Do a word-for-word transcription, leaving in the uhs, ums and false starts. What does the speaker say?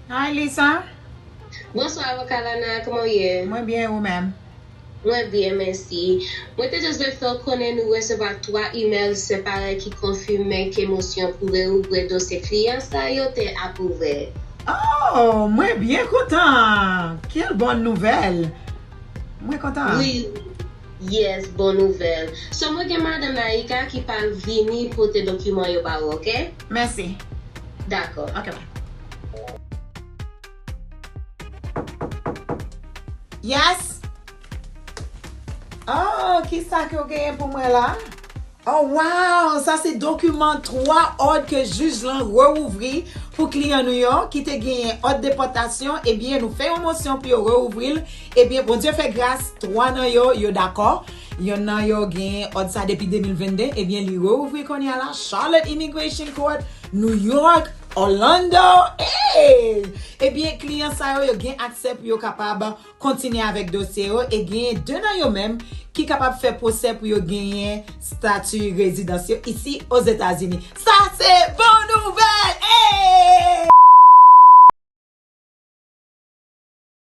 Hi Lisa. Bonswa avoka Lana, kòman w ye? Mwen byen, ou menm? Mwen byen, mèsi. Mwen te just vle fè w konnen nou resevwa twa imèl separè ki konfime ke mosyon pou reouvri dosye kliyan sa yo te apwouve. Oh, mwen byen kontan. Quelle bonne nouvelle. Mwen kontan. Wi. Yes, bon nouvèl. So mwen gen madanm Naika ki pral vini pote dokiman yo ba ou, oke? Mèsi. Dakò. Ok, bye. Yes. Oh, kisa ke w genyen pou mwen la? Oh wow, sa se dokiman twa òd ke jij lan reouvri pou kliyan nou yo ki te genyen òd depòtasyon. Ebyen, nou fè yon mosyon pou yo reouvri l. Ebyen, Bondye fè gras, twa nan yo, yo dakò. Yonn nan yo genyen òd sa depi de mil vennde. Ebyen, li reouvri kounye a la. Charlotte Immigration Court, New York, Orlando. Hey! Ebyen, kliyan sa yo, yo gen aksè pou yo kapab kontinye avèk dosye yo e genyen de nan yo menm ki kapab fè pwosè pou yo genyen stati rezidans yo isi Ozetazini. Sa se bon